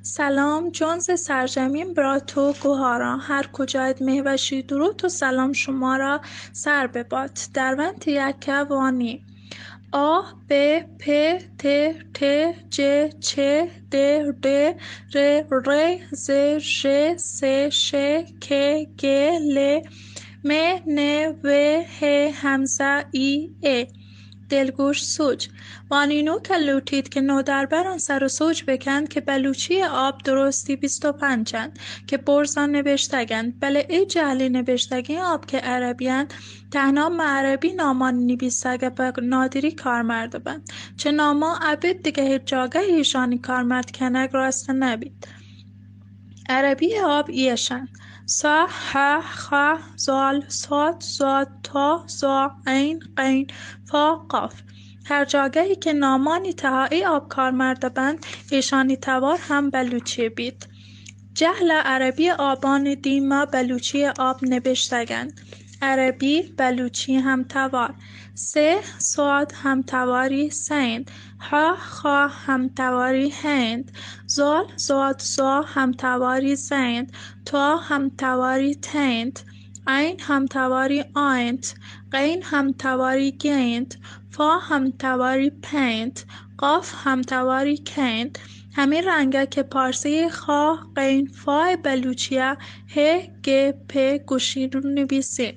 سلام، جنز سرزمین برات و گوهاران، هر کجایت مهوشی، درود و سلام شما را سر بباد. درونت یک وانی. آ، ب، پ، ت، ٹ، ج، چ، د، ڈ، ر، ر، ز، ژ، س، ش، ک، گ، ل، م، ن، و، ه، همزه، ای، ا. دلگوش سوج. وانینوک لوٹیت که نودربران سر و سوج بکنت که بلوچی آب درستی بیست و پنج انت که برزا نبشتگ انت، بلے اے جهلی نبشتگیں آب که عربی انت، تهنا مه عربی نامان نبیسگ ء پہ نادری کارمرد بنت. چه نامان ابید دگه هچ جاگه ایشانی کارمرد کنگ راست نبیت. عربی آب ایش انت: سا، ح، خ، زال، صاد، ضاد، تا، ظا، عین، غین، فا، قاف. هر جاگهی که نامانی تها ای آب کارمرد بنت، ایشانی توار هم بلوچی بیت. جهل عربی آبان دیما بلوچی آب نبشتگند. عربی، بلوچی همتوار. سه، صاد همتواری سند. ح، خا همتواری هند. زال، ضاد، ظا همتواری زند. تا همتواری تند. عین همتواری آینت. غین همتواری گینت. فا همتواری پینت. قاف همتواری کینت. همین رنگه که پارسی خا، غین، فا بلوچیه ه، گ، پ گوشین و نویسین.